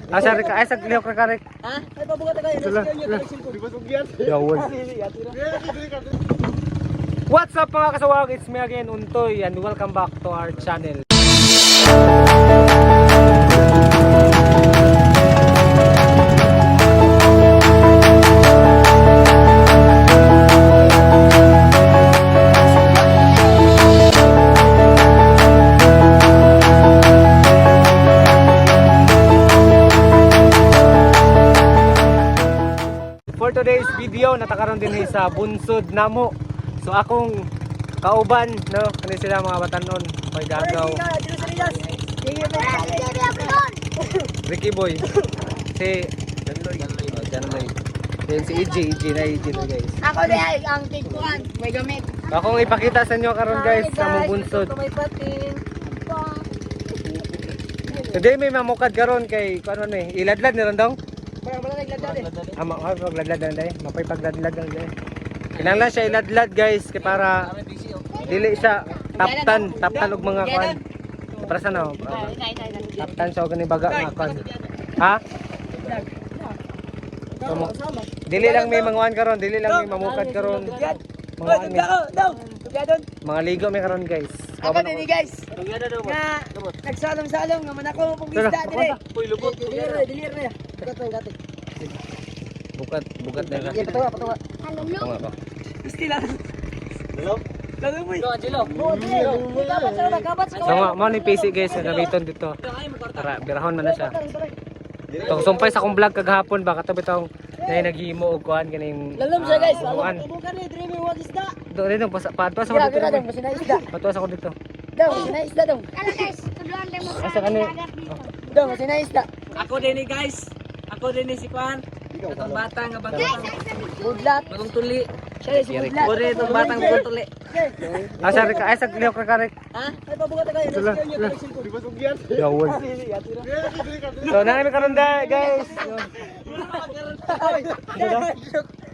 Asa rek ay sa lihok ra karek. Ha? Ay pabugat kayo. Sula. Yawon. What's up, mga kasawag? It's me again, Untoy, and welcome back to our channel. For today's video, natakaroon din eh sa bunsod namo. So akong kauban, no? Kani sila mga batanon, may gagaw. Ricky Boy. Si Janloy. Oh, Janloy. Then si EJ, EJ na EJ na, guys. Ako di ay ang tigkuan, may gamit. Akong ipakita sa inyo karon, guys, sa among bunsod. May patin. Today may mamukad karon kay kuan man eh. Iladlad ni rondong. Wala wala nagladlad eh. Ama ah, pagladlad na day. Mapay pagladlad na day. Kinahanglan siya iladlad, guys, kay para dili siya taptan, taptan og mga kuan. Para sa no. Taptan siya og kani baga nga kuan. Ha? So, dili lang may manguan karon, dili lang may mamukad karon. Mga Oy, tugya ko. Daw. Tugya doon. mga ligo may karon, guys. Ako din eh, guys. Nga nagsalong-salong nga man ako pong isda dire. Uy, lubot. Dili ra, dili ra. Bukat lang gati. Bukat, bukat na. Sige, patawa, patawa. Tunga ko. Isti lang. Lalo mo. Kabat sa kabat sa So nga, mo ni PC, guys, nga gamiton dito. Tara, birahon man na siya. Tong sumpay sa akong vlog kagahapon ba kato bitong nay naghimo og kuan kaning Lalom siya, guys. Kuan. Lalom tubukan ni dreamy wag isda. Do dito pasa patuas ako Gira, dito. gira dong, masina isda. Patuas ako dito. Daw, masina isda dong. Tara guys, tudloan tayo mo Asa kani? dagat dito. Daw, masina isda. Ako din eh, guys. Ako din eh, si Kwan. Itong bata nga Guys, bagong ang sa video. Budlat. bagong tuli. Siya si budlat. Ako din itong batang bagong tuli. Asa rek ay sa lihok ra karek. Ha? Ay pabugat kayo. Sula. Yawon. So na kami karon da, guys.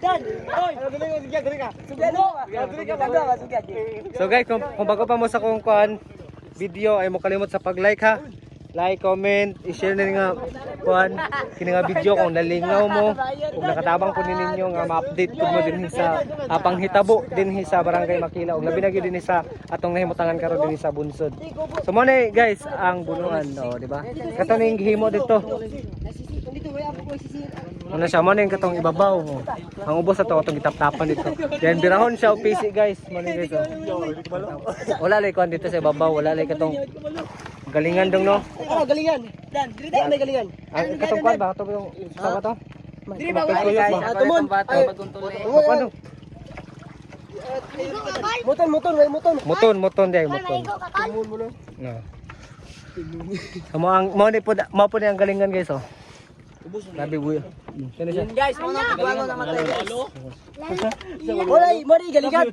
Dan. Oy. Sugyan mo. Sugyan. So guys, kung bago pa mo sa kong kuan video ay mo kalimot sa pag-like ha. Like, comment, i-share na nga kuan kini nga video kung nalingaw mo ug nakatabang po ni ninyo nga ma-update pud mo dinhi sa panghitabo dinhi sa Barangay Makila ug labi na gyud dinhi sa atong nahimutangan karon dinhi sa bunsod. So mo na guys ang bunuan, no, di ba? Kato ning gihimo dito. Dito way ako ko sisi. Ano siya mo na yung katong ibabaw mo. Ang ubos sa to atong gitaptapan dito. Then birahon siya og PC, guys. Mo ni guys. Oh. Wala lay kuan dito sa ibabaw, wala lay katong galingan dong, no. Ano galingan? Dan, dili tayo may galingan. Ang katong kuan ba kato yung sa ba to? Dili ba Guys, guys? Ako din Tumon. itong batang bagong tuli. Kuan dong. Maligo ka, Kol. Muton, muton, way muton. Muton, muton day, Kol, muton. maligo ka, Kol. No. So mo ang mo ni po mo po ni ang galingan, guys, oh. Labi buyo. Kani siya. Guys, mo na pagbago na matay, guys. Lalo. Wala, mo ni galingan.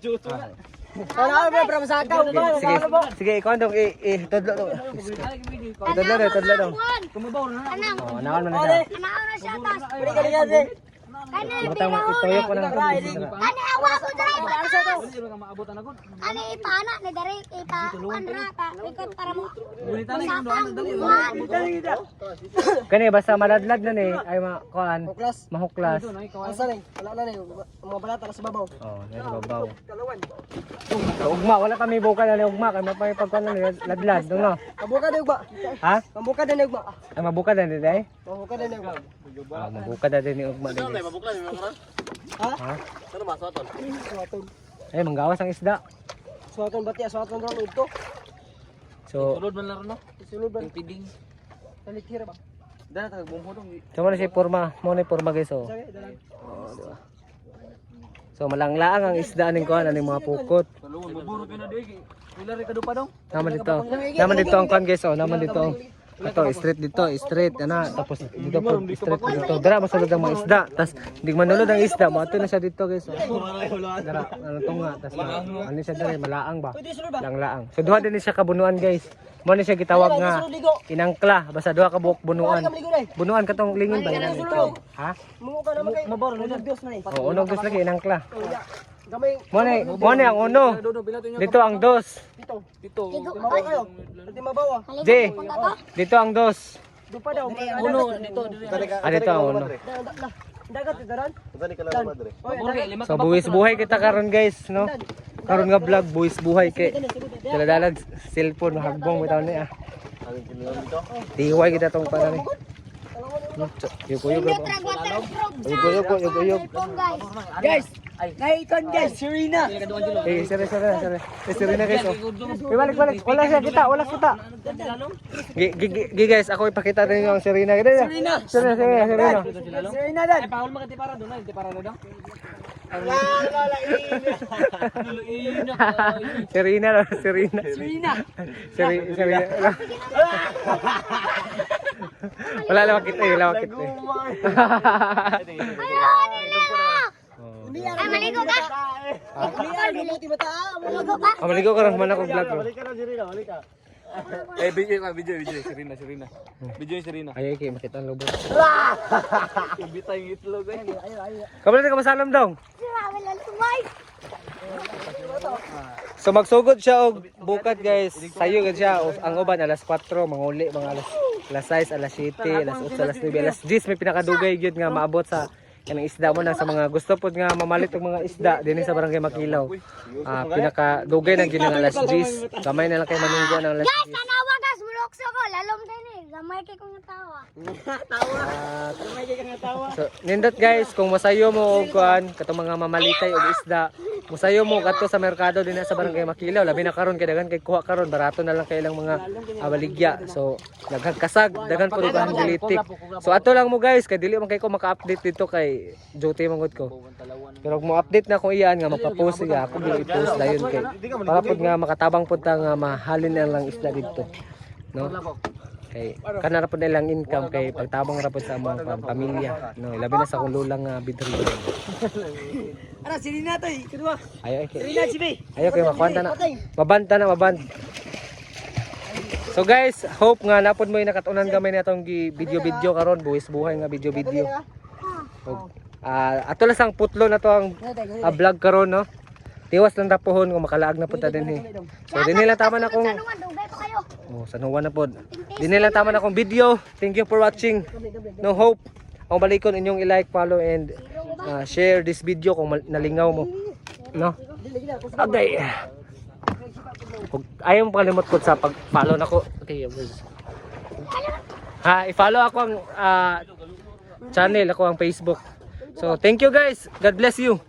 Wala ba para sa akaw ba? Sige, sige, ikaw dong i i tudlo dong. Tudlo dong, tudlo dong. Kuan. Anang. Oh, naon man na siya. Anaon na siya tas. Mo ni galingan eh. Kani Butang mo birahon. ituyok ko nang. Kani awa ko diri pataas. Kani ipana ni diri ipa kuan ra pa ikot para mo. Musapang bunuan. Kani basta maladlad na ni ay ma kuan. Huklas. Mahuklas. Asa ni? Wala na ni. Mga balata na sa babaw. Oh, nasa babaw. Kalawan. So, ugma, wala pa may bukal na ni ugma kay mapay pagkuan na ni ladlad dong, no. Mabuka na ugma. Ha? Mabuka na ugma. Ay mabuka na di day? Mabuka na ugma. Ah, mabuka na din ni ugma din, guys. Ha? Ha? Suwaton. Ay manggawas ang isda. Suwaton bati, suwaton ron udto. So, Sulod man laro no. Sulod ba? Yung piding. Talithira ba? Dala tag bumho dong. so mo na si porma, mo na porma, guys, oh. Sige, dalag. Oh, di ba? So malanglaang ang isda ning kuan aning mga pukot. Tulungan maburo ka na di. Wala ra ka pa dong. Naman dito. Naman dito ang kuan, guys, oh. Naman dito. Ito, street dito, street, ana, tapos dito po, street dito. Dara, masulod ang mga isda. Tapos, hindi manulod ang isda, mo na siya dito, guys. Oh. Dara, ano to nga, tas ano siya dara, malaang ba? Pwede sulod ba? Langlaang. So, duha din siya kabunuan, guys. Mo ni siya gitawag nga inangkla, basta duha ka buok bunuan. Bunuan katong lingin ba ina nito? Ha? Mungo ka naman kay. Mabaro na Diyos na eh. Oo, unog dos lagi inangkla. Gamay Mo ni ang uno. Dito ang dos. pito. Dito. Ligo ka, Mabaw Kol. kayo. Pwede mabaw ah. J, dito ang dos. Uno dito diri. Ah, dito ang uno. Dagat daran. So buwis buhay kita karon, guys, no? Karon nga vlog, buwis buhay kay daladalag cellphone hagbong bitaw ni ah. Tiway kita tong para ni. Yug-uyog ra ba? Trag water frog. Uyog-uyog, uyog-uyog. Cellphone, guys. Guys, naikon guys, Serena. Eh, sere sere sere. Eh, sere na, guys. Oh. Eh, balik balik. Wala siya kita, wala kita. Gi, gi, gi, gi, guys, ako ipakita rin yung Serena. Serena. Serena, Serena, Serena. Serena dan. Ay, pahol mga para doon, di para doon. Serena, no? Serena. Serena. Serena. Wala lang makita eh, wala makita eh. Ayun, nilala. Ay, maligo ka? Maligo ka? Ah, maligo ka ron, man ako vlog ron. Eh, video ka, video, video. Serena, Serena. Video yung Serena. Ay, ay, kay makita ang lubot. Ibita yung itlog eh. Kabalo ka masalam daw. Grabe, lalumay. So magsugod siya og bukat, guys. Sayo gud siya o, ang uban alas 4, manguli mga alas alas 6, alas 7, alas 8, alas 9, alas 10 may pinakadugay gyud nga maabot sa kanang isda mo na sa mga gusto pod nga mamalit og mga isda dinhi sa Barangay Makilaw. Ah, pinakadugay na gyud ng alas 10. Gamay na lang kay manunggo ng alas Guys, 10. tanawa guys, mulokso ko. Lalom din eh. Gamay kay kong tawa. So, nindot guys, kung masayo mo og kuan katong mga mamalitay og isda, musayo mo kadto sa merkado dinhi sa Barangay Makilaw, labi na karon kay daghan kay kuha karon, barato na lang kay ilang mga baligya. So, daghang kasag, daghan pud og gilitik. So ato lang mo guys, kay dili man kay ko maka-update dito kay duty man gud ko. Pero kung mo-update na akong iyan nga mapapost siya, ako gyud i-post dayon kay para pud nga makatabang pud ta nga mahalin na lang isda didto. No? Kay kana ra pud nilang income kay pagtabang ra pud sa among pamilya, no? Labi na sa akong lola nga bedridden. Ara Serena to, kadua. Ayo ay kay Serena sibi. ayo kay makuanta na, mabanta na, maband. So guys, hope nga napod mo yung nakatunan gamay na itong video video karon, buwis buhay nga video video. Og ato lang sang putlo na to ang vlog karon, no? Tiwas lang tapuhon kung makalaag na punta din eh. So dinhi lang tama na kung Sanuan, dugay pa kayo. Oh, sanuwan na pod. Dinhi lang tama na akong video. Thank you for watching. No hope. Ang balikon inyong i-like, follow and share this video kung nalingaw mo. No? Okay. Kung ayaw mo kalimot ko sa pag-follow nako. Okay, boys. Ha, i-follow ako ang channel, ako ang Facebook. So, thank you guys. God bless you.